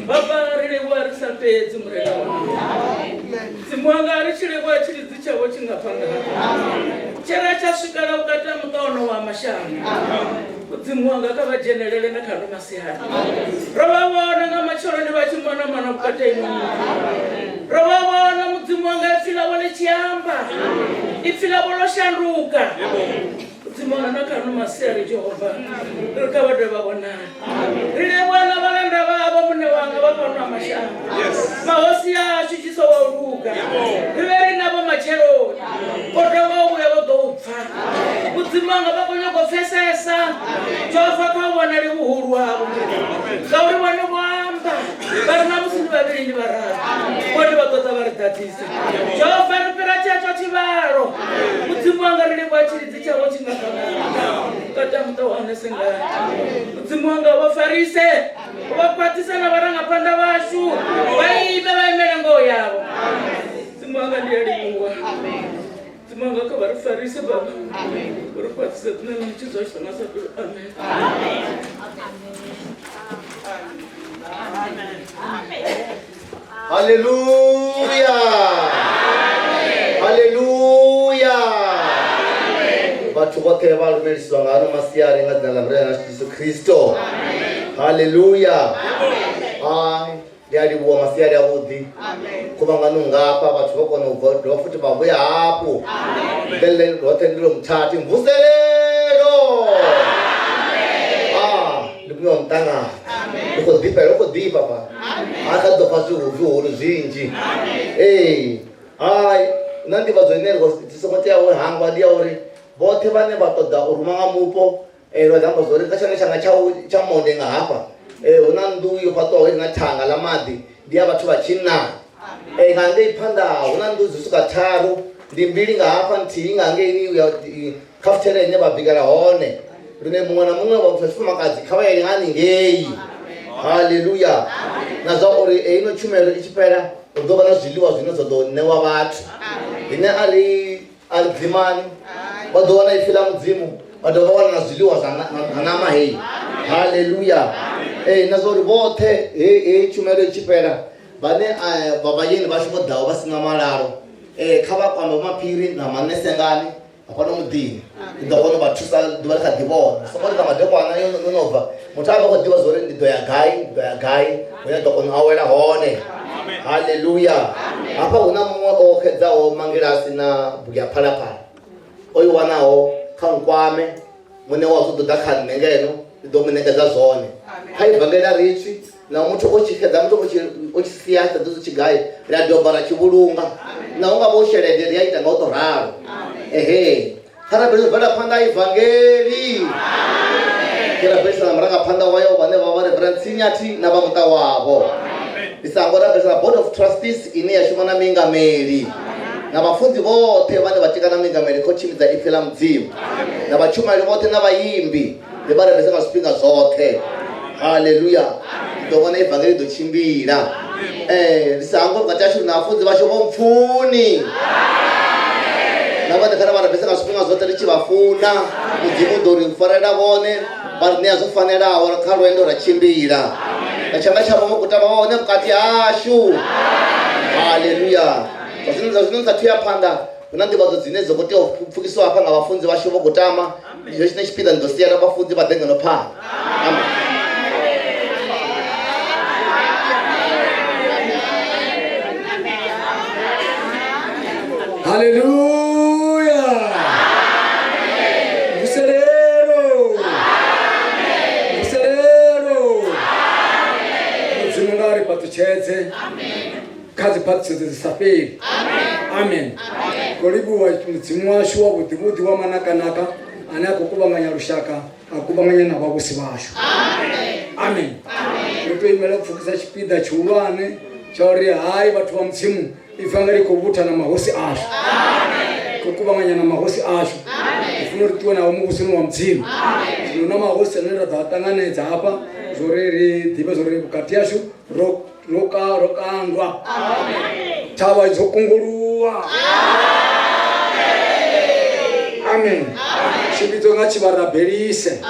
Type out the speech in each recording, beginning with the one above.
Baba ri livhuwa ri sa fhedzi murena wanga. Mudzimu wanga ri tshi livhuwa tshilidzi tshavho tshi nga phanḓa. Tshera tsha swikela vhukati ha muṱa wono wa mashango. Mudzimu wanga kha vha dzhenelele na kha ano masiari. Ro vha vhona nga matsheloni vha tshi mona mona vhukati ha ino miḓi. Ro vha vhona Mudzimu wanga ipfi ḽavho ḽi tshi amba. Ipfi ḽavho ḽo shanduka. Mudzimu wanga na kha ano masiari Jehova ri kha vha dovhe vha vhonale. Ri livhuwa na vhalanda vhavho muṋe wanga vha fhano ha mashango. Mahosi ashu Jesu wa u luga. Ri vhe ri navho matsheloni. Vho dovha u vhuya vho ḓo u pfa. Mudzimu wanga vha khou nyaga u pfesesa. Jehova kha u vhonale vhuhulu havho. Ngauri vhone vho amba vha ri na musi ndi vhavhili ndi vhararu. Vhone vha ḓo ḓa vha ri ḓadzisa. Jehova ri fhira tshetsho tshivhalo. Mudzimu wanga ri livhuwa tshilidzi tshavho tshi nga vhukati ha muṱa wa hanese ngani. Mudzimu wanga vha farise vha khwaṱhise na vharangaphanḓa vhashu vha ime vha imele ngoho yavho. Mudzimu wanga ndi a livhuwa. Mudzimu wanga kha vha ri farise baba. Uri khwaṱhise dzina ḽa mutshidzi washu nga sa fheli. Amen. Haleluya! Haleluya! Vhathu vhoṱhe vha lumelisiwa nga ano masiari nga dzina ḽa Murena washu Jesu Kristo. Haleluya! Hai, ndi a livhuwa masiari avhuḓi. Khuvhangano ngafha vhathu vho kona u bva dovha futhi vha vhuya hafhu. Nḓele roṱhe ndi lo muthathi mvuselelo. Ah, ndi muṅwe wa muṱangano. Ndi khou ḓifhela, u khou ḓifha fha. Ha kha ḓo pfa zwihulu zwinzhi. Ee, hai, na nḓivhadzo ine ri songo tea u hangwa ndi ya uri vhoṱhe vhane vha ṱoḓa u ruma nga mupo lwa ḓi amba zwori kha tshanḓa tshanga tsha tsha monde nga hafha hu na nnḓu yo fhaṱwaho i na thanga ḽa maḓi ndi ya vhathu vha tshinnani. Nga ngei phanḓa hu na nnḓu dzi swika tharu ndi mbili nga hafha nthihi nga ngeini ya khafutheria ine vha bikela hone lune muṅwe na muṅwe wa muthu wa tshifumakadzi kha vha ye haningei. Haleluya. Na zwa uri heino tshumelo i tshi fhela hu ḓo vha na zwiḽiwa zwine zwa ḓo ṋewa vhathu. Ine a ri a ri dzimani vha ḓo wana ipfi ḽa Mudzimu vha dovha vha wana na zwiḽiwa zwa ṋama heyi. Haleluya. Ee na zwa uri vhoṱhe heyi tshumelo i tshi fhela vhane vha vhayeni vhashu vho ḓaho vha si na malalo kha vha kwame vho Maphiri na Mannesengani hafhano muḓini ndi ḓo kona u vha thusa ḓuvha ḽi kha ḓi vhona songo ri nga madekwana yo no bva muthu a vha khou ḓivha zwori ndi ḓo ya gai ndi ḓo ya gai hune a ḓo kona u awela hone. Haleluya. Hafha hu na muṅwe o xedzaho mangilasi na bugu ya phalaphala o i wanaho kha nkwame muṋe wazwo ḓo ḓa kha nṋe ngeno ndi ḓo mu ṋekedza zwone. Kha ivangeli a ri tswi na muthu o tshi xedza muthu o tshi sia tsha ḓo tshi gai ri a doba ra tshi vhulunga na u nga vho shelede ri a ita nga u to ralo. Ehe kha rabele bvela phanḓa ivangeli ke rabelisa na murangaphanḓa wayo vhane vha vha Reverend Tsinyathi na vha muṱa wavho. Ndi sa ngo rabelisa na Board of Trustees ine ya shuma na miingameli na vhafunzi vhoṱhe vhane vha tika na miingameli kha u tshimbidza ipfi ḽa Mudzimu na vhatshumaeli vhoṱhe na vhaimbi ndi vha rabelisa nga zwifhinga zwoṱhe. Haleluya. Ndi ḓo vhona ivangeli ḓo tshimbila. Ndi sa hangwe vhukati hashu na vhafunzi vhashu vho Mpfuni na vhoṱhe kha ri vha rabelisa nga zwifhinga zwoṱhe ri tshi vha funa. Mudzimu u ḓo ri farela vhone vha ri ṋea zwo fanelaho kha lwendo ra tshimbila na tshanḓa tshavho vho kutama vha hone vhukati hashu. Haleluya. Zwa zwino ndi sathu ya phanḓa hu na nḓivhadzo dzine dza khou tea u pfukisiwa hafha nga vhafunzi vhashu vho kutama. Ndi tshine tshipiḓa ndi ḓo sia na vhafunzi vha ḓe ngeno phanḓa. Amen. Haleluya. Mvuselelo. Mvuselelo. Mudzimu nga ri fhaṱutshedze kha dziphaṱhutshedzo dzi sa fheli. Amen. Khou livhuwa Mudzimu washu wa vhuḓi vhuḓi wa manakanaka ane a khou kuvhanganya lushaka a kuvhanganya na vhavhusi vhashu. Amen. Ri tou imela u pfukisa tshipiḓa tshihulwane tsha uri hai vhathu vha Mudzimu ivangeli khou vhutha na mahosi ashu. Khou kuvhanganya na mahosi ashu. Ri funa uri ṱuwe navho muvhusoni wa Mudzimu. Zwino na mahosi ane ra ḓo a ṱanganedza hafha zwori ri ḓivhe zwori vhukati hashu ro ro ka ro kandwa. Thavha dzo kunguluwa. Amen. Tshivhidzo nga tshi vha rabelise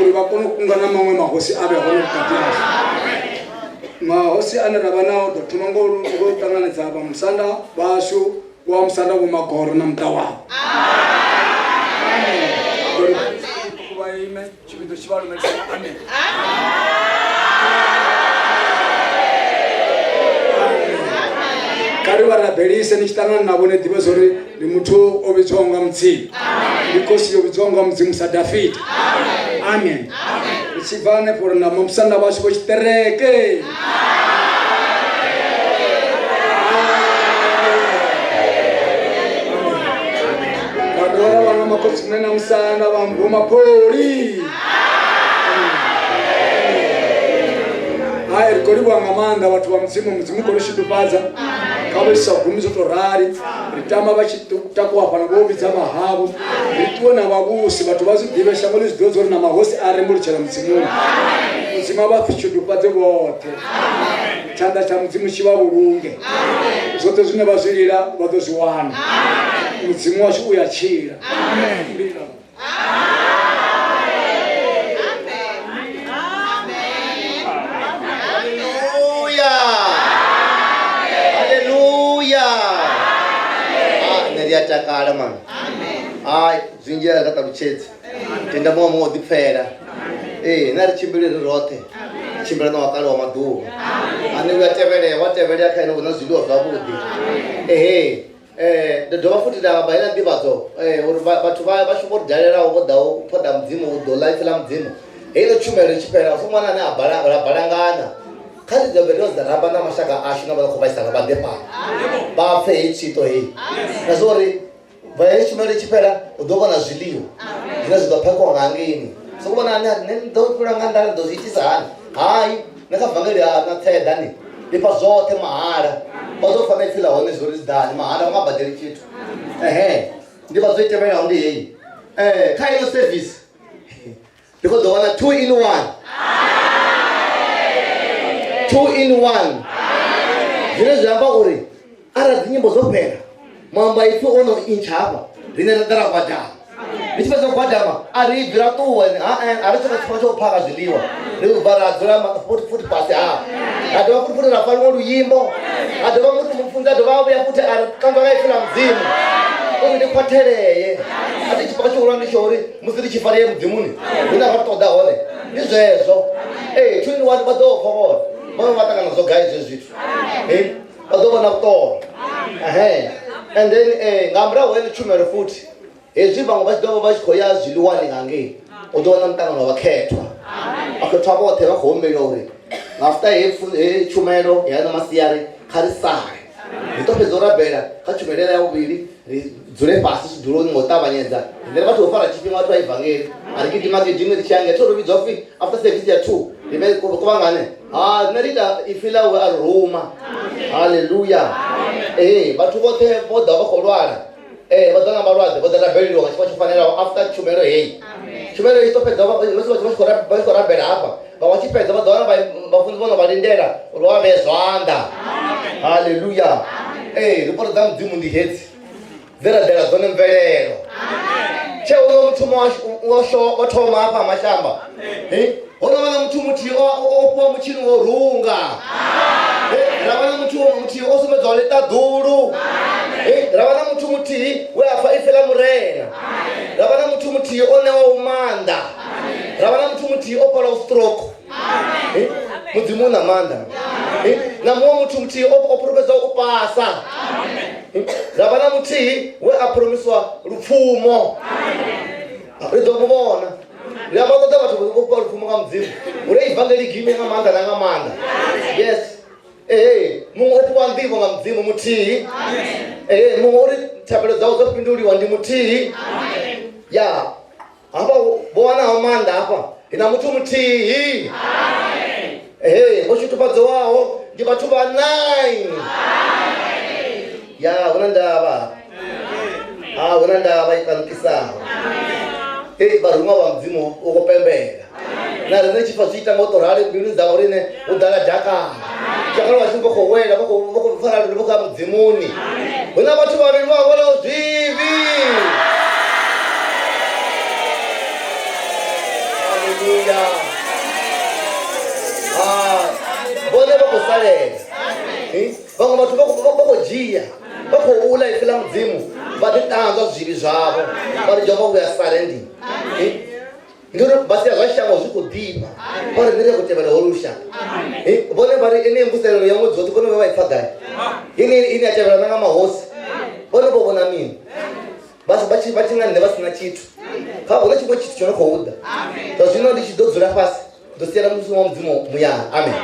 uri vha kone u kunga na maṅwe mahosi a vhe hone vhukati hashu. Mahosi ane ra vha nao ḓo thoma ngo ngo ṱanganedza vha musanda vhashu wa musanda vho Magoro na muṱa wavho. Amen. Vha ime tshivhidzo tshi vha lumelisa amen. Kha ri vha rabelise ni tshi ṱangana navho ni ḓivhe zwa uri ndi muthu o vhidzwaho nga Mudzimu, ndi khosi yo vhidzwaho nga Mudzimu sa Dafita. Amen. Ri tshi bva hanefho ri na mamusanda vhashu vho tshiṱereke. Ra dovha ra vha na makhotsi na musanda vha Mvumapoli. Hai, ri khou livhuwa nga maanḓa vhathu vha Mudzimu. Mudzimu u khou ri shudufhadza kha vha sa gumi zwo tou rali. Ri tama vha tshi takuwa fhano vho vhidza vhahavho, ri ṱuwe na vhavhusi, vhathu vha zwi ḓivhe, shango ḽi zwi ḓivhe zwa uri na mahosi a rembulutshela Mudzimuni. Mudzimu a vha shudufhadze vhoṱhe, tshanḓa tsha Mudzimu tshi vha vhulunge, zwoṱhe zwine vha zwi lila vha ḓo zwi wana. Mudzimu washu u ya tshila. Haleluya! Haleluya! Ah, nṋe ndi a takala mani. Hai, zwinzhi a nga ṱalutshedzi. Tenda muṅwe muṅwe o ḓipfela. Ee, na ri tshimbile ri roṱhe. Tshimbila na wakale wa maḓuvha. Ane u a tevhelea, wa tevhelea kha ene hu na zwiḽiwa zwavhuḓi. Ehe. Eh, ndo dovha futhi nda vha heiḽa nḓivhadzo eh, uri vhathu vha vha shumo ri dalelaho vho ḓaho u phoḓa mudzimu u ḓo ḽa ipfi ḽa mudzimu heino tshumelo i tshi fhela hu songo wana ane a bala ra balangana kha ri ḓo ro dza ramba na mashaka ashu na vha khou vhaisala vha ḓe fhano vha pfe heyi tswito heyi na zwa uri bva heyi tshumelo i tshi fhela hu ḓo vha na zwiḽiwa zwine zwi ḓo phakhiwa nga hangeini songo vhona ane a ri nṋe ndi ḓo fhira nga nḓala ndi ḓo zwi itisa hani hai na kha vangeli ha na tseḓa ni ndi fha zwoṱhe mahala vha ḓo pfa na ipfi ḽa hone zwo ri ḓani mahala vha nga badeli tshithu ehe ndi vha zwo i tevhelaho ndi heyi kha ino service ndi khou ḓo wana 2 in 1 2 in 1 zwine zwi amba uri arali dzinyimbo dzo fhela muamba ipfi o no intsha hafha riṋe ra ḓa ra gwadama ri tshi fhedza u gwadama a ri bvi ra ṱuwa a ri tshena tshifhinga tsha u phaka zwiḽiwa ri bva ra dzula futhi futhi fhasi hafha ra dovha futhi futhi ra pfa luṅwe luimbo a dovha futhi mufunzi a dovha a vhuya futhi a ri kanzwa nga ipfi ḽa mudzimu uri ndi khwaṱheleye a thi tshifhinga tshihulwane ndi tsho uri musi ri tshi fa ri ye mudzimuni hune ra ṱoḓa hone ndi zwezwo ee two in one vha ḓo pfa vhone vha vha ṱangana zwo gai zwezwo zwithu vha ḓo vhona vhuṱolo ehe and then eh, nga murahu heḽi tshumelo futhi hezwi vhaṅwe vha tshi ḓo vha vha tshi khou ya zwiḽiwani nga ngei u ḓo wana muṱangano wa vhakhethwa vhakhethwa vhoṱhe vha khou humbelwa uri nga after he tshumelo ya ano masiari kha ri sale ri ḓo fhedza u rabela kha tshumelo ya vhuvhili ri dzule fhasi zwiduloni nga u ṱavhanyedza riṋe vhathu vho fara tshifhinga vhathu vha ivangeli a ri gidima gidimi ri tshi ya ngei thi ro vhidzwa upfhi after service ya 2 ri vhe kuvhangane ha nṋe ri ita ipfi ḽawe a ri ruma haleluya ee vhathu vhoṱhe vho ḓa vha khou lwala ee vho ḓa nga malwadze vho ḓa rabeleliwa nga tshifhinga tsho fanelaho after tshumelo heyi tshumelo i ḓo fhedza musi vhathu vha tshi khou rabela hafha vha tshi fhedza vha ḓo wana vhafunzi vho no vha lindela uri vha vhee zwanḓa haleluya ee ripoto dza mudzimu ndi hedzi dze ra ḓela dzone mvelelo tshe uno muthu wo thoma hafha mashamba ho no vha na muthu muthihi o fhiwa mutshini wo runga ra vha na muthu muthihi o sumbedzwaho ḽiṱaḓulu ra vha na muthu muthihi we a pfa ipfi ḽa murena ra vha na muthu muthihi o ṋewaho maanḓa ra vha na muthu muthihi o fholaho stroke mudzimu u na maanḓa na muṅwe muthu muthihi o phurofhedzaho u pasa ra vha na muthihi we a phuromisiwa lupfumo ri ḓo mu vhona ri amba ṱoḓa vhathu vho fhiwa lupfumo nga mudzimu uri ivangeli gime nga maanḓa na nga maanḓa yes ee muṅwe o fhiwa nḓivho nga mudzimu muthihi ee muṅwe uri thabelo dzawe dzo fhinduliwa ndi muthihi ya hafha vho wanaho maanḓa hafha ri na muthu muthihi ee vho shutufhadziwaho ndi vhathu vha 9 ya hu na ndavha a hu na ndavha i kanukisaho ei vharuṅwa vha mudzimu u khou pembela na riṋe tshi pfa zwi ita nga u to rali mbiluni dza riṋe hu ḓala dakalo dakalo vha tshi vha khou wela vha khou pfala vha khou ya mudzimuni hu na vhathu vhavhili vha welaho zwivhi haleluya vhone vha khou salela. Vhaṅwe vhathu vha khou dzhia vha khou ula ipfi ḽa mudzimu vha ḓi ṱanzwa zwivhi zwavho vha ri Jehova we are surrendering. Ndi uri vha sia zwa shango zwi khou ḓifha vha ri nṋe ri khou tevhela holu lushaka. Vhone vha ri ene mvuselelo ya ṅwedzi woṱhe vhone vha vha i pfa gai ine ine ya tevhela na nga mahosi vhone vho vhona mini vha tshi vha tshi nga nṋe vha si na tshithu kha hu na tshiṅwe tshithu tsho no khou ḓa zwa zwino ndi tshi ḓo dzula fhasi ḓo siela mushumo wa mudzimu muyani. Amen.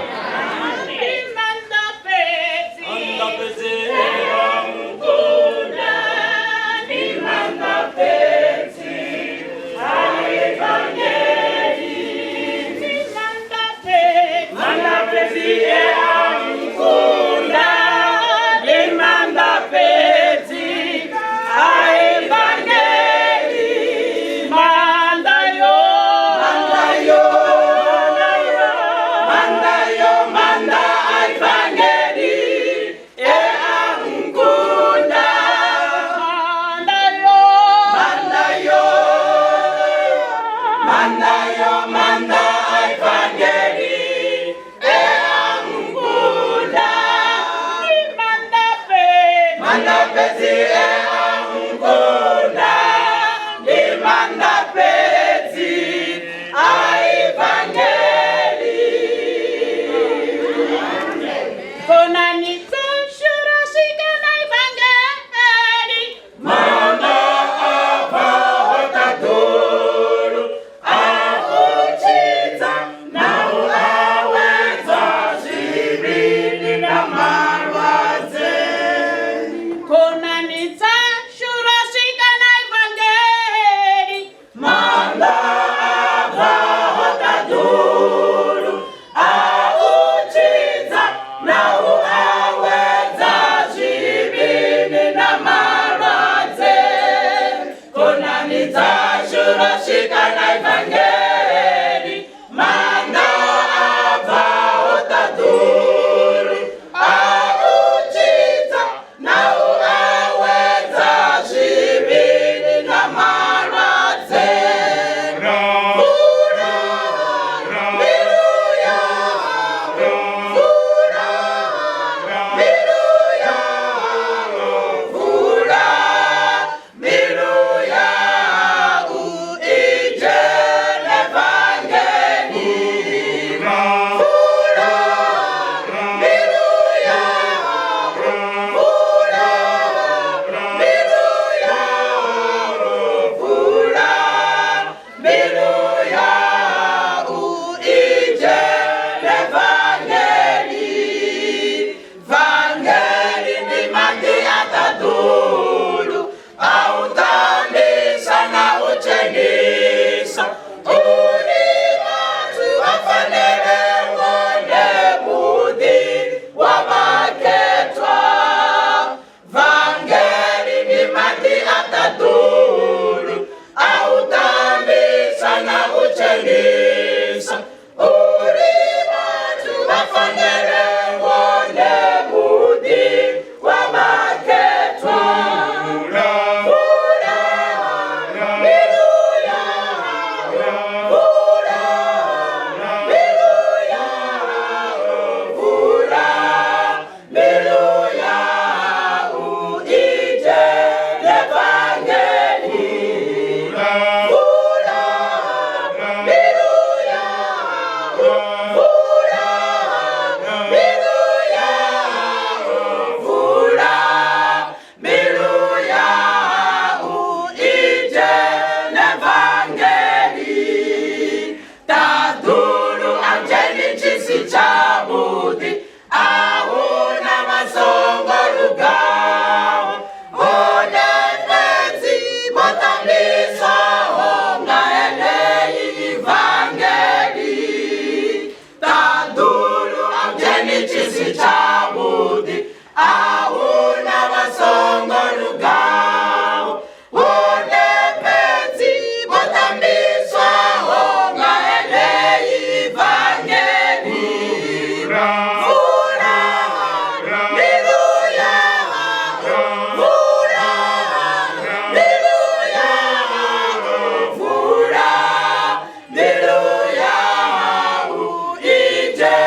Mbilu yau ije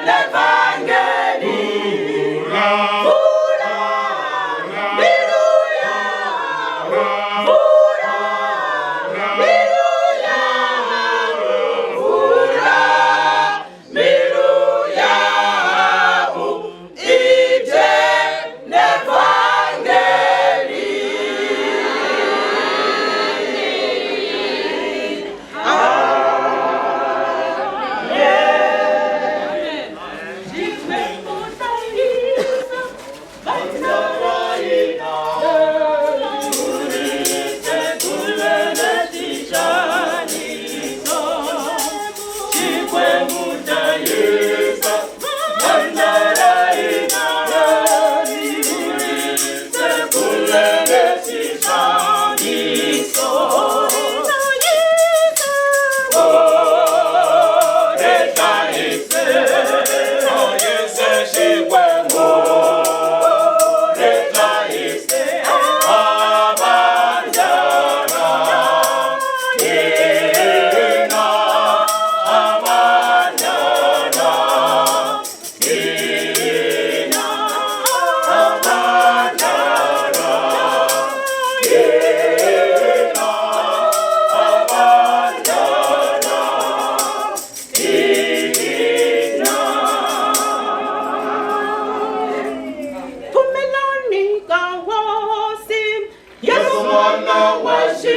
nevangeli.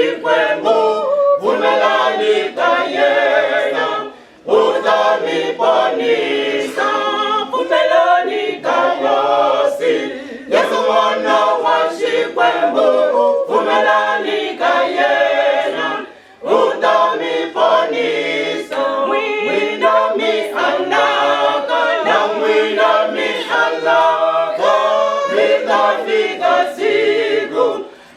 Xikwembu, pfumelani ka yena, u ta mi ponisa. Pfumelani ka Hosi Yesu N'wana wa Xikwembu, pfumelani ka yena, u ta mi ponisa. N'wina mi alaka, na n'wina mi alaka, ri ta fika siku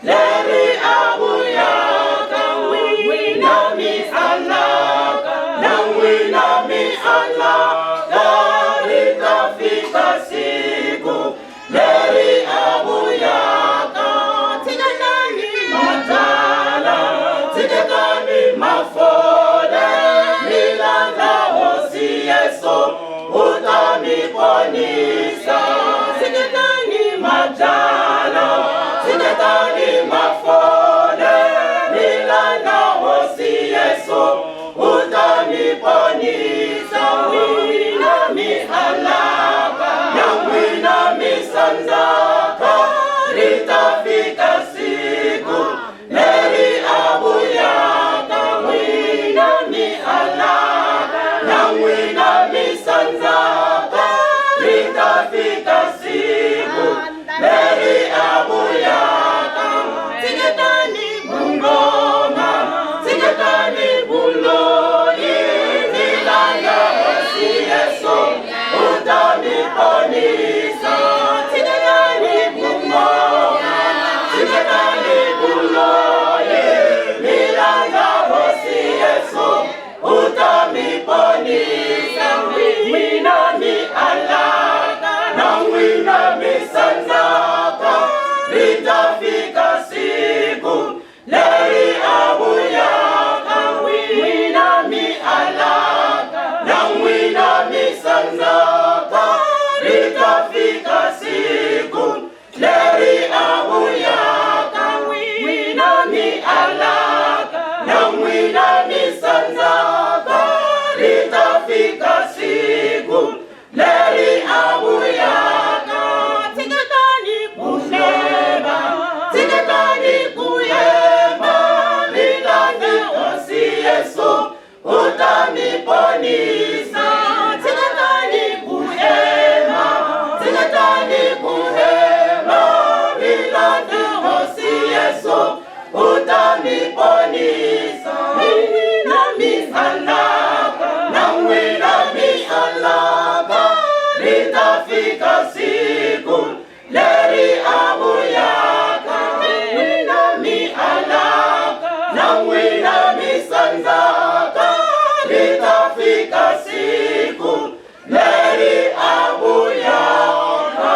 leri a vuyaka. N'wina mi alaka, na n'wina mi alaka, ri ta fika siku leri a vuyaka. Tshiketani mabyala, tshiketani mafole, mi landza Hosi Yesu, u ta mi ponisa. Tshiketani mabyala, tshiketani mafole, mi landza Hosi Yesu, u ta mi ponisa. N'wina mi alaka, na n'wina mi sandzaka, ri ta fika siku leri a vuyaka. N'wina mi alaka, na n'wina mi sandzaka, ri ta fika siku leri a vuyaka. Tshiketani vungoma, tshiketani vuloyi, mi landza Hosi Yesu, u ta mi ponisa. Tshiketani vungoma, tshiketani vuloyi, mi landza Hosi Yesu, u ta mi ponisa. N'wina mi alaka, na n'wina mi sandzaka, ri ta fika siku leri a vuyaka. N'wina mi alaka, na n'wina mi sandzaka, ri ta fika siku leri a vuyaka. N'wina mi alaka, na n'wina mi sandzaka, ri ta fika siku leri a vuyaka. Tshiketani ku hleva, tshiketani ku hemba, mi landza Hosi Yesu, u ta mi ponisa. Tshiketani ku hemba, tshiketani ku hemba, mi landza Hosi Yesu, u ta mi ponisa. N'wina mi alaka, na n'wina mi alaka, ri ta fika siku leri a vuyaka. N'wina mi alaka, na n'wina mi sandzaka, ri ta fika siku leri a vuyaka.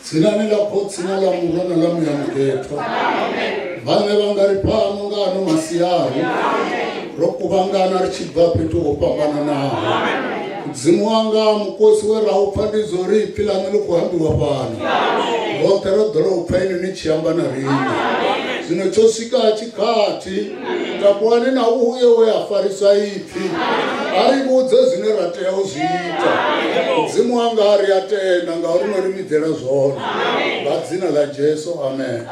Dzinani ḽa Khotsi na ḽa Murwa na ḽa Muya Mukhethwa. Vhaṋe vha nga ri fhano nga ano masiari ro kuvhangana ri tshi bva fhethu ho fhambananaho. Mudzimu wanga mukosi we ra u pfa ndi zwo ri ipfi ḽaṋu ḽi khou ambiwa fhano. Roṱhe ro ḓola u pfa inwi ni tshi amba na riṋe. Zwino tsho swika tshikhathi takuwani na uye we a farisa ipfi a ri vhudze zwine ra tea u zwi ita. Mudzimu wanga ri a tenda ngauri no ri vhidzela zwone. Nga dzina ḽa Jesu, amen.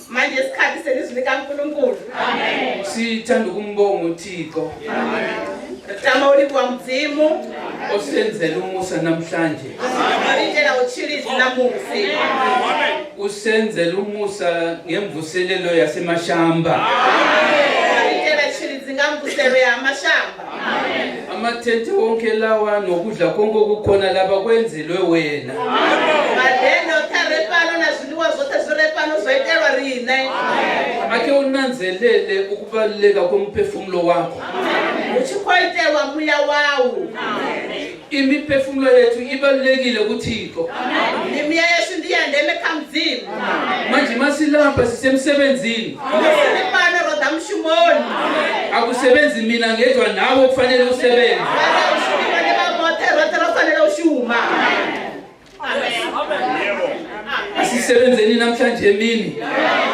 Manje isikhathi selizwi likaNkulunkulu. Sithanda ukumbonga uThixo. Tama u livhuwa Mudzimu osenzela umusa namhlanje. O ri itelaho tshilidzi ṋamusi. Usenzela umusa ngemvuselelo yaseMashamba. O ri itela tshilidzi nga mvuselo ya Mashamba. Amathente wonke lawa nokudla konke okukhona lapha kwenzelwe wena. Madennde oṱhe a re fhano na zwiḽiwa zwoṱhe zwi re fhano zwo itelwa riṋe. Ake unanzelele ukubaluleka komphefumulo wakho. Hu tshi khou itelwa muya wau. Imiphefumulo yethu ibalulekile kuThixo. Mimuya yashu ndi ya ndeme kha Mudzimu. Manje masilapha sisemsebenzini. Musi ri fhano ro ḓa mushumoni. Akusebenzi mina ngedwa nawe kufanele usebenze. Vhane a u shumi vhone vha vhoṱhe roṱhe ro fanela u shuma. Asisebenzeni namhlanje emini.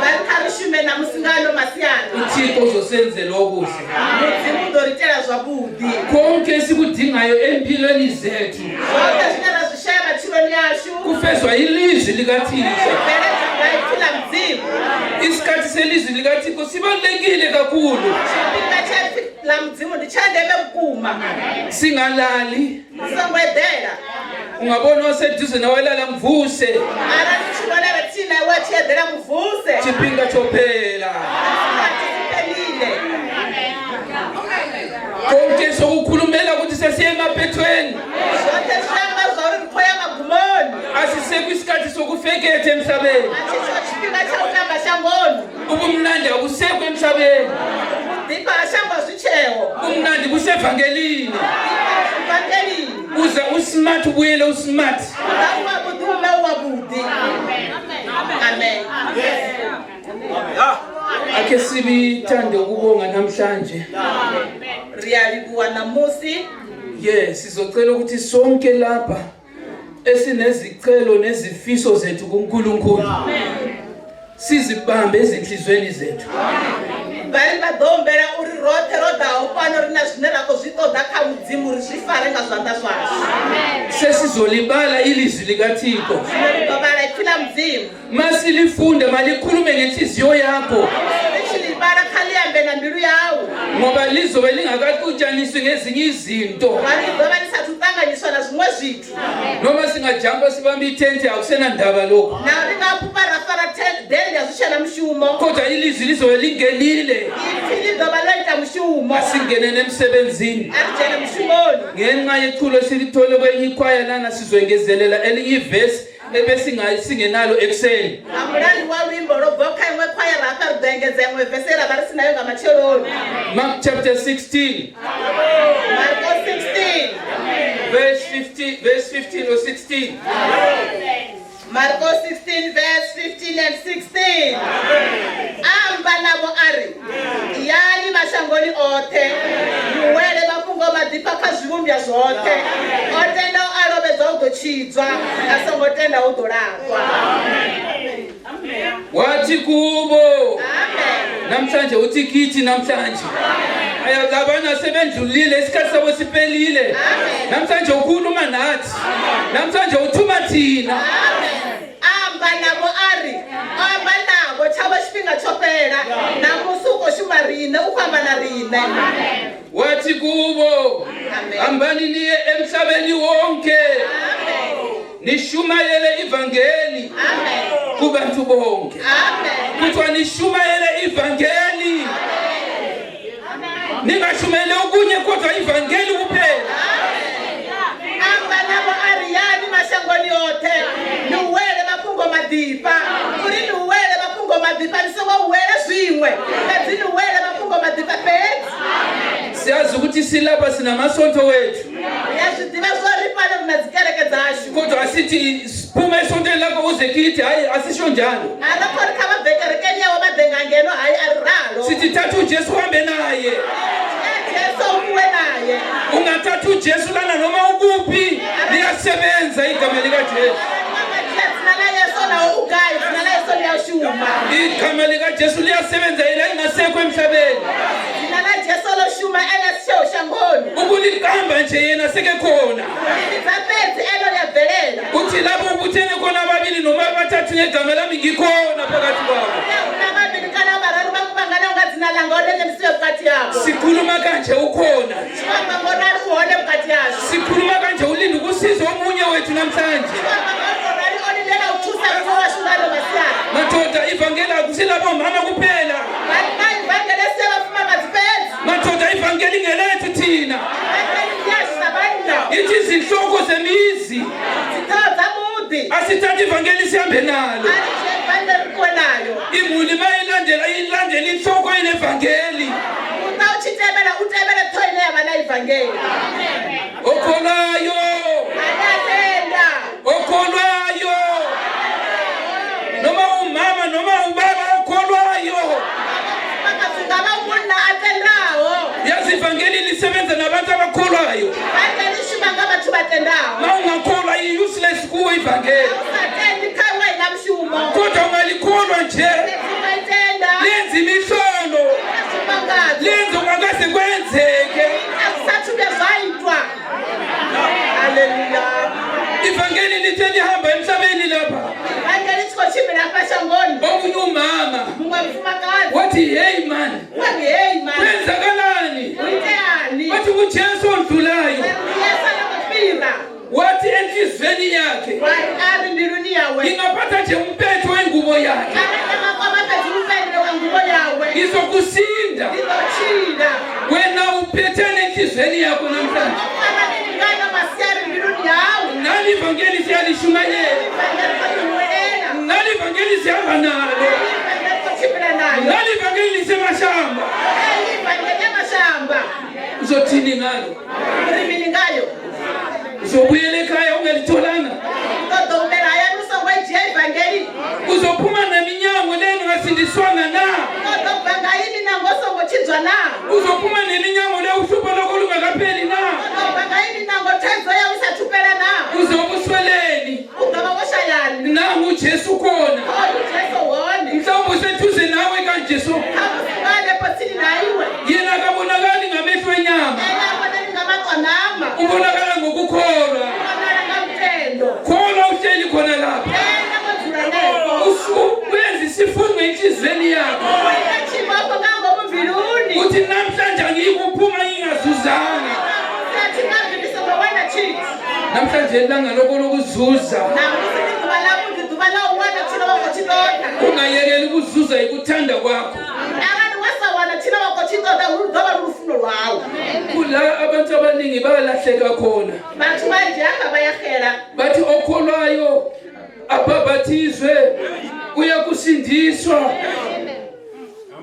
Vha ri kha ri shume ṋamusi nga ano masiari. UThixo uzosenzela okuhle. Mudzimu u ḓo ri itela zwavhuḓi. Konke esikudingayo empilweni zethu. Zwoṱhe zwine ra zwi shaya matshiloni ashu. Kufezwa ilizwi likaThixo. Bveledzwa nga ipfi ḽa Mudzimu. Isikhathi selizwi likaThixo sibalulekile kakhulu. Tshifhinga tsha ipfi ḽa Mudzimu ndi tsha ndeme vhukuma. Singalali. Ni songo eḓela. Ungabona oseduze nawe lala mvuse. Arali u tshi vhona vha tsini na iwe a tshi eḓela muvuse. Tshifhinga tsho phela. Tshikhathi tshi fhelile. Konke sokukhulumela ukuthi sesiye emaphethweni. Zwoṱhe zwi amba zwa uri ri khou ya magumoni. Asisekho isikhathi sokufeketha emhlabeni. A tshi tsho tshifhinga tsha u tamba shangoni. Ubumnandi akusekho emhlabeni. Vhuḓifha ha shango a zwi tsheho. Ubumnandi busevangelini. Vhuḓifha vangelini. Uze usmart ubuyele usmart. U ḓa u wavhuḓi u hume u wavhuḓi. Amen. Ake sibithande ukubonga namhlanje. Ri a livhuwa ṋamusi. Yes, sizocela ukuthi sonke lapha esinezicelo nezifiso zethu kuNkulunkulu. Sizibambe ezinhlizweni zethu. Vha ri vha ḓo humbela uri roṱhe ro ḓaho fhano ri na zwine ra khou zwi ṱoḓa kha Mudzimu ri zwi fare nga zwanḓa zwashu. Sesizolibala ilizwi likaThixo. Zwino ri ḓo vhala ipfi ḽa Mudzimu. Masilifunde malikhulume ngenhliziyo yakho. Ri tshi ḽi vhala kha ḽi ambe na mbilu yau. Ngoba lizobe lingakaxutshaniswi ngezinye izinto. Ngauri ḽi ḓo vha ḽi sathu ṱanganyiswa na zwiṅwe zwithu. Noma singajampa sibambe ithente akusenandaba lokho. Na ri nga fhufha ra fara dennde a zwi tshena mushumo. Kodwa ilizwi lizobe lingenile. Ipfi ḽi ḓo vha ḽo ita mushumo. Asingenene emsebenzini. A ri dzhene mushumoni. Ngenxa yeculo esilithole kwenye ikhwaya lana sizoyengezelela elinye ivesi ebesingenalo ekuseni. Nga mulandu wa luimbo lwo bvaho kha iṅwe khwayara hafha ri ḓo engedza iṅwe vese ye ra vha ri si nayo nga matsheloni. Mark chapter 16. Marko 16. Verse 15, verse 15 or 16. Marko 16 verse 15 and 16. Amba navho a ri, Iyani mashangoni oṱhe, ni huwelele mafhungo maḓifha kha zwivhumbwa zwoṱhe. O tendaho a lovhedzwa u ḓo tshidzwa, a songo tendaho u ḓo laṱwa. Wathi kubo namhlanje uthi kithi namhlanje labana sebendlulile isikhathi sabo siphelile namhlanje ukhuluma nathi namhlanje uthuma thina amba navho a ri o amba navho tshavho tshifhinga tsho fhela ṋamusi u khou shuma riṋe u khou amba na riṋe wathi kubo hambani niye emhlabeni wonke nishumayele ivangeli kubantu bonke kuthiwa nishumayele ivangeli ningashumayele okunye kodwa ivangeli kuphela amba navho a ri yani mashangoni oṱhe ni huwele mafhungo maḓifha uri ni huwele mafhungo maḓifha ni songo huwela zwiṅwe fhedzi ni huwele mafhungo maḓifha fhedzi siyazi ukuthi silapha sinamasonto wethu ri a zwi ḓivha zwo ri fhano ri na dzikereke dzashu kodwa asithi phuma esontweni lakho uze kithi hayi asisho njalo a ri khou ri kha vha bve kerekeni yawe vha ḓe nga ngeno hayi a ri ralo sithi thatha ujesu uhambe naye dzhia Jesu u ṱuwe naye ungathatha ujesu lana noma ukuphi liyasebenza igama likajesu Arali wa nga dzhia dzina ḽa Yesu naho u gai dzina ḽa Yesu ḽi a shuma igama likajesu liyasebenza yena ingasekho emhlabeni Dzina ḽa Jesu ḽo shuma ene a si tsheho shangoni. Ukuliqamba nje yena sekekhona. Ulivhidza fhedzi ene ḽi a bvelela. Uthi lapho ubuthene khona ababili noma abathathu ngegama lami ngikhona phakathi kwabo. Hune hu na vhavhili kana vhararu vha kuvhanganaho nga dzina dzina ḽanga hone nṋe ndi si vhe vhukati havho. Sikhuluma kanje ukhona. Tshi khou amba ngorali u hone vhukati hashu. Sikhuluma kanje ulinde ukusiza omunye wethu namhlanje. Tshi khou amba ngorali o lindela u thusa muṅwe washu nga ano masiari. Madoda, ivangeli akusilabo mama kuphela. Vhanna, ivangeli a si ya vhafumakadzi fhedzi. Madoda, ivangeli ngelethu thina. Ivangeli ndi yashu sa vhanna. Ithi izinhloko zemizi. Dziṱhoho dza muḓi. Asithathe ivangeli sihambe nalo. A ri dzhie ivangeli ri ṱuwe nayo. Imuli mayilandela ilandela inhloko enevangeli. Muṱa u tshi tevhela u tevhele ṱhoho ine ya vha na ivangeli. Okholwayo. Ane a tenda. Okholwayo. Noma umama noma ubaba okholwayo. Mufumakadzi nga vha munna a tendaho. Yazi ivangeli lisebenza nabantu abakholwayo. Ivangeli i shuma nga vhathu vha tendaho. Ma ungakholwa i-useless kuwe ivangeli. U sa tendi kha iwe a i na mushumo. Kodwa ungalikholwa nje. Fhedzi u nga i tenda. Lenza imihlolo. Ita zwimangadzo. Lenza okungakaze kwenzeke. Ita zwi sathu vhuya zwa itwa. Haleluya. Ivangeli lithe lihamba emhlabeni lapha. Ivangeli tshi khou tshimbila hafha shangoni. Omunye umama Muṅwe mufumakadzi wathi hey man, wa ri hei mani kwenzakalani? hu iteani? Wathi uJesu ondlulayo. Wa ri ndi Yesu a no khou fhira. Wathi enhliziyweni yakhe, Wa ri a ri mbiluni yawe, ngingaphatha nje umpetho wengubo yakhe, arali nda nga kwama fhedzi lupendelo lwa nguvo yawe, ngizokusinda. ndi ḓo tshila. Wena uphetheni enhliziyweni yakho namhlanje? O fara mini nga ano masiari mbiluni yau? Nali ivangeli siyalishumayela, Ivangeli khou ḽi huwelela. nali ivangeli sihamba nalo, Ivangeli khou tshimbila nayo. nali ivangeli lisemashamba. Heyi ivangeli ya mashamba. Uzothini ngalo? Uri mini ngayo? Uzobuyela ekhaya ungalitholanga? U ṱoḓa u humela hayani u songo i dzhia ivangeli? Uzophuma neminyango leni ungasindiswanga na? U ṱoḓa u bva nga iyi minango u songo tshidzwa na? Uzophuma neminyango le uhlupho lwakho lungakapheli na? U ṱoḓa u bva nga iyi minango thaidzo yau i sathu fhela na? Uzobe usweleni? U ḓo vha wo shayani? Nangu uJesu khona. Hoyu Jesu hone. Mhlawumbe useduze nawe kaJesu. Khamusi nga hanefho tsini na iwe. Yena akabonakali ngamehlo enyama. Ene ha vhonali nga maṱo a ṋama. Ubonakala ngokukholwa. U vhonala nga lutendo. Kholwa uhleli khona lapha. Tenda wo dzula hanefho. Wenza isifungo enhliziyweni yakho. U ite tshibofho nga ngomu mbiluni. Uthi namhlanje angiyikuphuma ngingazuzanga. Ṋamusi a thi nga bvi ndi songo wana tshithu. Namhlanje ilanga lokho lokuzuza. Ṋamusi ndi ḓuvha ḽavhuḓi, ḓuvha ḽa u wana tshine wa khou tshi ṱoḓa. Ungayekeli ukuzuza ikuthanda kwakho. Arali wa sa wana tshine wa khou tshi ṱoḓa, hu ḓo vha lu lufuno lwau. Kula abantu abaningi bayalahleka khona. Vhathu vhanzhi hafha vha ya xela. Bathi okholwayo abhabhathizwe uyakusindiswa.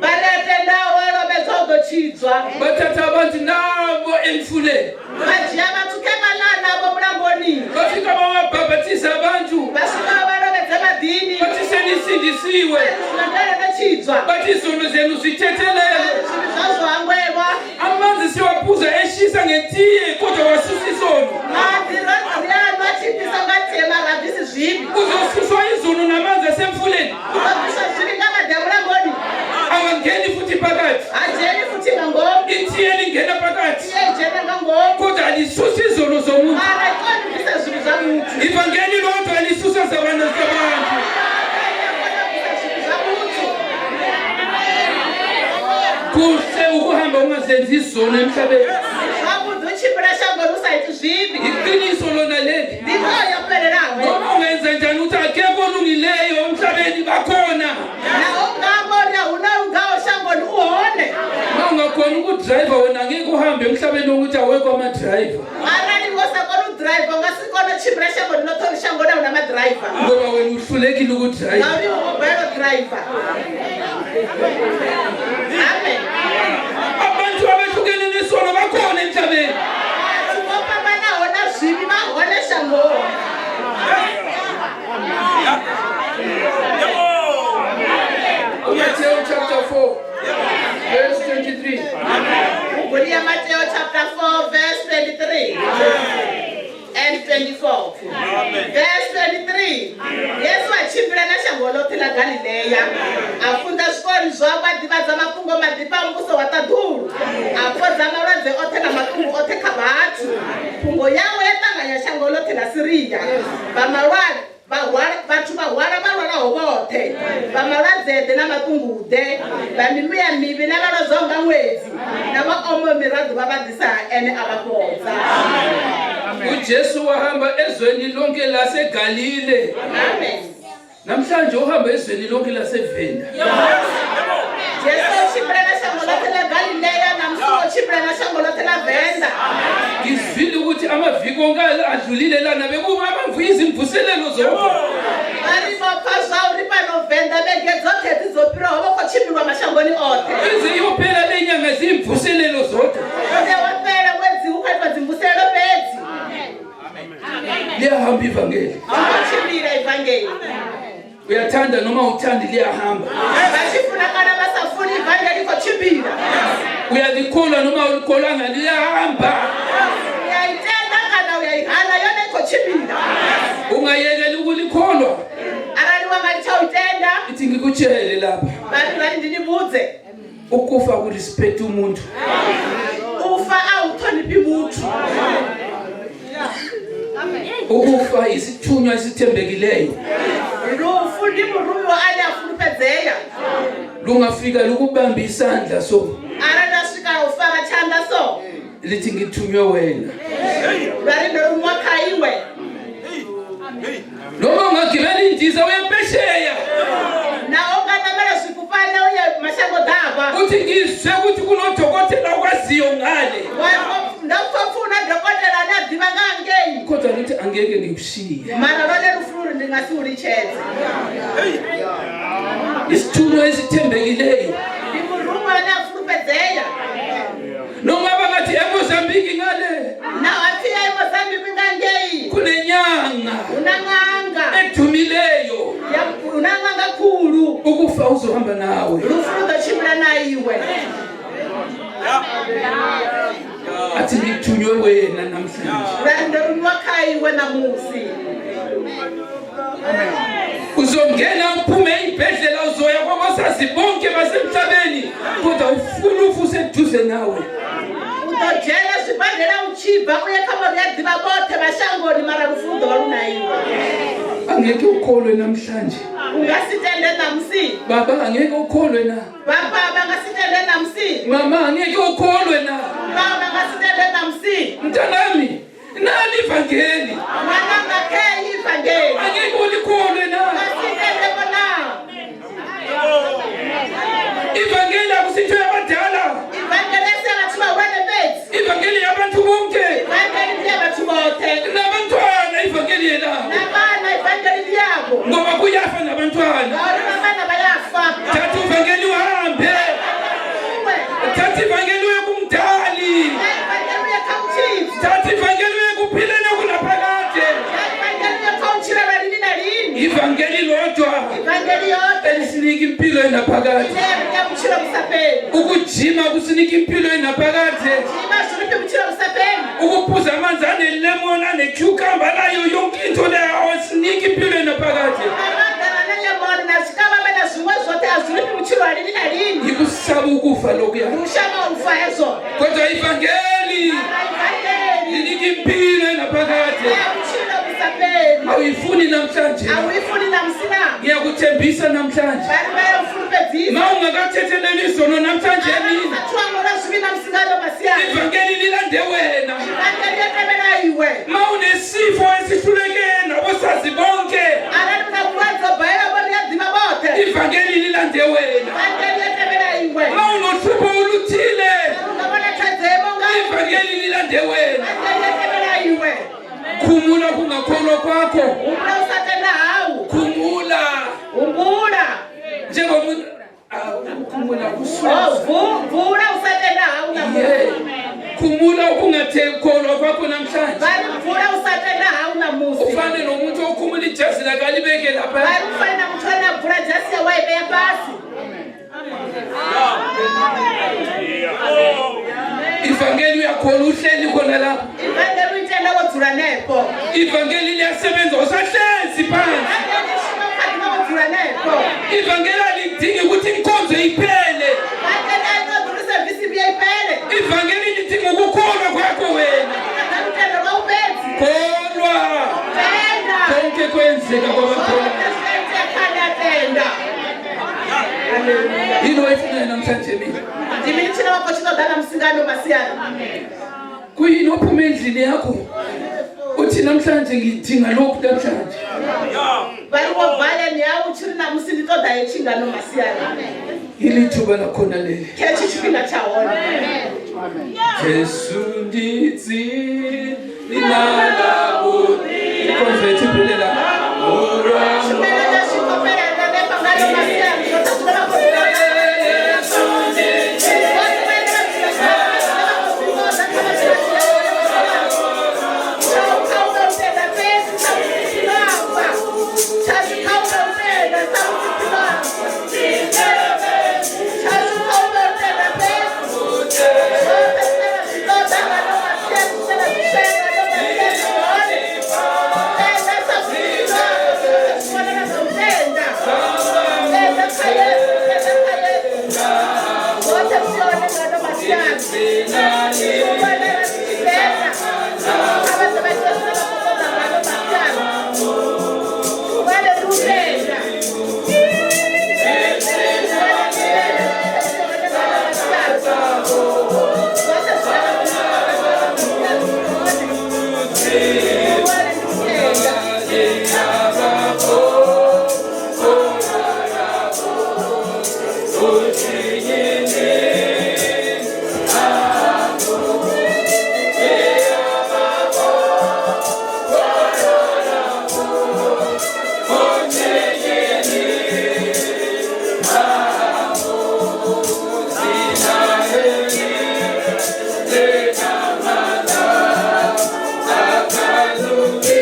Vha ri a tendaho a lovhedzwa u ḓo tshidzwa. Bathatha abantu nabo emfuleni. Vha dzhia vhathu khe vha ḽa navho mulamboni. Bafika bababhabhathiza abantu. Vha swika vha vha lovhedza maḓini. Bathi senisindisiwe. Vha ri zwino ndele no tshidzwa. Bathi izono zenu zithethelelwe. Zwivhi zwau zwo hangwelwa. Amanzi siwaphuza eshisa ngetiye kodwa wasusa isono. Maḓi ro ri a nwa tshi fhisa nga tie mara a bvisi zwivhi. Uzosuswa izono namanzi asemfuleni. U ḓo bviswa zwivhi nga maḓi a mulamboni. Awangeni futhi phakathi. Ha dzheni futhi nga ngomu. Itiye lingena phakathi. Tie i dzhena nga ngomu. Kodwa alisusi izono zomuntu. Mara i koni u bvisa zwivhi zwa muthu. Ivangeli lodwa alisusa zabantu zabantu. Kuhle ukuhamba ungazenzi izono emhlabeni. Zwavhuḓi u tshimbila shangoni u sa iti zwivhi. Iqiniso lona leli. Ndi ngoho yo fhelelaho. Noma ungenza njani ukuthi akekho olungileyo emhlabeni bakhona. Naho u nga amba uri a hu na o lugaho shangoni u hone. Ma ungakhona ukudrayiva wena angeke uhambe emhlabeni wokuthi awekho amadrayiva. Arali wo sa koni u ḓiraiva u nga si kone u tshimbila shangoni ḽoṱhe uri shangoni a hu na maḓiraiva. Ngoba wena uhlulekile ukudrayiva. Ngauri iwe wo balelwa u ḓiraiva. Amen. Abantu abahlukene nesono bakhona emhlabeni. Vhathu vho fhambanaho na zwivhi vha hone shangoni. UMathewu chapter 4 verse 23. Buguni ya Mateo chapter 4 verse 23 and 24. Verse 23. Yesu a tshimbila na shango ḽoṱhe ḽa Galilea, a funza zwikoloni zwavho, a ḓivhadza mafhungo maḓifha a muvhuso wa ṱaḓulu, a fhodza malwadze oṱhe na maṱungu oṱhe kha vhathu. Phungo yawe ya ṱanganya shango ḽoṱhe ḽa Siria. Vha malwadze vha hwala vhathu vha hwala vha lwalaho vhoṱhe, vha malwadze vhuleḓe na maṱunguḓe, vha mimuya mivhi na vha lozwaho nga ṅwedzi, na vha omaho miraḓo vha vha ḓisa ha ene a vha fhodza. UJesu wahamba ezweni lonke laseGalile. Amen. Namhlanje uhamba ezweni lonke laseVenda. Jesu o tshimbila na shango ḽoṱhe ḽa Galilea na musi o tshimbila na shango ḽoṱhe ḽa Venḓa. Ngizwile ukuthi amaviki onke adlulile lana bekuba izimvuselelo zodwa. Vha ri vho pfa zwa uri fhano Venḓa vhege dzoṱhe dzi dzo fhiraho vho khou tshimbilwa mashangoni oṱhe. Ize iyophela le nyanga ziyimvuselelo zodwa. Ude wa fhela ṅwedzi hu khou itwa dzimvuselelo fhedzi. Liyahamba ivangeli. Hu khou tshimbila ivangeli. Uyathanda noma uthandi liyahamba. Vha tshi funa kana vha sa funi ivangeli i khou tshimbila. Uyalikholwa noma ulikholwanga liyahamba. Uya i tenda kana uya i hana yone i khou tshimbila. Ungayekeli ukulikholwa. Arali wa nga litsha u i tenda, Ithi ngikutshele lapha. vha ri vha ri ndi ni vhudze. Ukufa kurespect umuntu. U fa a hu ṱhonifhi muthu. Ukufa isithunywa esithembekileyo. Lufu ndi murumiwa ane a fulufhedzea. Lungafika lukubamba isandla so Arali lwa swika u fara tshanḓa so, lithi ngithunywe wena. lwa ri ndo rumiwa kha iwe. Noma ungagibela indiza uye phesheya. Naho nga ṋamela zwifhufhane uye mashango ḓavha. Uthi ngizwe ukuthi kunodokotela okwaziyo ngale. Ndo pfa pfi hu na dokotela ane a ḓivha nga hangei. Kodwa lithi angeke ngikushiye. Mara lwone lufu luri ndi nga si u litshedze. Isithunywa esithembekileyo. Ndi muruṅwa ane a fulufhedzea. Noma bangathi eMozambique ngale Naho ha pfi ya Mozambique nga ngei kunenyanga hu na ṅanga edumileyo. ya hu na ṅanga khulu. Ukufa uzohamba nawe. Lufu lu ḓo tshimbila na iwe. Athi ngithunywe wena namhlanje. Lwa ri ndo rumiwa kha iwe ṋamusi. Uzongena uphume ey'bhedlela uzoya kwabasazi bonke basemhlabeni kodwa ufuna ufa useduze nawe. U ḓo dzhena zwibadela u tshi bva u ye kha vho ri a ḓivha vhoṱhe vha shangoni mara lufu lu ḓo vha lu na iwe. Angeke ukholwe namhlanje. U nga si tende ṋamusi. Baba angeke ukholwe na. Baba vha nga si tende ṋamusi. Mama angeke ukholwe na. Baba vha nga si tende ṋamusi. Mntanami nali ivangeli. Ṅwananga kheyi ivangeli. Angeke ulikholwe na. Nga si tende vho na. Ivangeli akusintho yabadala. Ivangeli a si ya vhathu vhahulwane fhedzi. Ivangeli yabantu bonke. Ivangeli ndi ya vhathu vhoṱhe. Nabantwana ivangeli yelabo. Na vhana ivangeli ndi yavho. Ngoba kuyafa nabantwana. Ngauri na vhana vha ya fa. Thatha ivangeli uhambe. Iwe. Thatha ivangeli uye kumdali. Ya ivangeli uye kha mutshidzi. Thatha ivangeli uye kuphileni okunaphakade. Ya ivangeli uye kha u tshila lwa lini na lini. Ivangeli lodwa Ivangeli yoṱhe elisinika impilo enaphakade. ine ya ri ṋea vhutshilo vhu sa fheli. Ukujima kusinika impilo enaphakade. Tshima zwi ri fhi vhutshilo vhu sa fheli. Ukuphuza amanzi anelemon anecucumber nayo yonke into leyo awasinika impilo enaphakade. Na maḓala na lemon na zwikavhavhe na zwiṅwe zwoṱhe a zwi ri fhi vhutshilo ha lini na lini. Yikusaba ukufa lokuya. Ndi u shavha u fa hezwo. Kodwa ivangeli Mara ivangeli linika impilo enaphakade. ṋea vhutshilo vhu sa fheli. Awuyifuni namhlanje. A u i funi ṋamusi na? Ngiyakuthembisa namhlanje. Vha ri vha ya u fulufhedzisa. Ma ungakathetheleli izono namhlanje Arali emini. u sa thu hangwelwa zwivhi ṋamusi nga ano masiari. Ivangeli lilande wena. Ivangeli yo tevhela iwe. Ma unesifo esihluleke nabosazi bonke. Arali u na vhulwadze ho balelwa vho ri a ḓivha vhoṱhe. Ivangeli lilande wena. Ivangeli yo tevhela iwe. Ma unohlupho oluthile. U nga vhona thaidzo yo imaho nga Ivangeli lilande wena. Ivangeli yo tevhela iwe. Khumula kungakholwa kwakho. Humbula u sa tenda hau. Khumula. Humbula. Njengomuntu ukhumula kususa. Oh, vula u sa tenda hau ṋamusi. Yeah. Khumula ukungathekholwa kwakho namhlanje. Vha ri vula u sa tenda hau ṋamusi. Ufane nomuntu okhumula ijazi lakhe alibeke lapha. Vha ri u fane na muthu ane a bvula dzhasi yawe a i vhea fhasi. Ivangeli uyakholwa uhleli khona lapha. Ivangeli u itenda wo dzula hanefho. Ivangeli liyasebenza usahlezi phansi. Ivangeli i shuma u kha ḓi vha wo dzula hanefho. Ivangeli alidingi ukuthi inkonzo iphele. Ivangeli a i ṱoḓi uri sevisi vhuye i fhele. Ivangeli lidinga ukukholwa kwakho wena. I ṱoḓa lutendo lwau fhedzi. Kholwa. Tenda. Konke kwenzeka kwabakholwa. Zwoṱhe zwi a itea kha ane a tenda. Yini oyifunayo namhlanje emini? Ndi mini tshine wa khou tshi ṱoḓa ṋamusi nga ano masiari? Kuyini ophuma endlini yakho uthi namhlanje ngidinga lokhu namhlanje? Vha ri wo bva hayani yau u tshi ri ṋamusi ndi ṱoḓa hetshi nga ano masiari. Ilithuba lakhona leli. Khetshi tshifhinga tsha hone. Jesu ndi dzina ḽavhuḓi. Inkonzo yethu iphelela. Tshumelo yashu i khou fhela hanefha nga ano masiari. Zwoṱhe zwine vha khou zwi ṱoḓa. Vhoṱhe vhane vha dzula zwine vha khou zwi ṱoḓa kha vha tshi vha dzhia hone masiari. Tsha u kha u tenda fhedzi sa musi ndo amba. Tshashu kha u tenda sa musi ndo amba. Tshashu kha u tenda fhedzi. Zwoṱhe zwine vha zwi ṱoḓa nga ano masiari, zwine vha zwi shaya nga ano masiari zwi hone. Tenda sa musi ndo amba, zwoṱhe zwi vhonala nga u tenda. Tenda kha Yesu, tenda kha Yesu. Zwoṱhe zwi hone nga ano masiari. Zwi vhonala zwi tshi tenda. Kha vha ḓe vha ite zwine vha khou ṱoḓa nga ano masiari. Vhale ndi u tenda. Vhale ndi u tenda. Zwoṱhe zwi hone nga ano masiari. Zwoṱhe zwine vha khou ṱoḓa nga ano masiari zwi hone. Vhale ndi u tenda.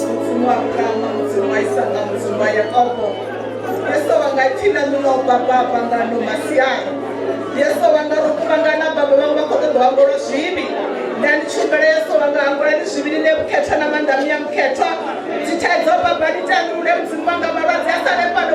Mudzimu wa Abrahamu, Mudzimu wa Isaka, Mudzimu wa Yakobo. Yesu wanga ipfi ḽaṋu ḽo bva baba nga ano masiari. Yesu wanga ro kuvhangana baba vhaṅwe vha khou ṱoḓa u hangwelwa zwivhi. Nda ndi tshi humbela Yesu wanga hangwelani zwivhi ni ṋee vhukhethwa na maanḓa a Muya Mukhethwa. Dzithaidzo baba ni tandulule Mudzimu wanga malwadze a sale fhano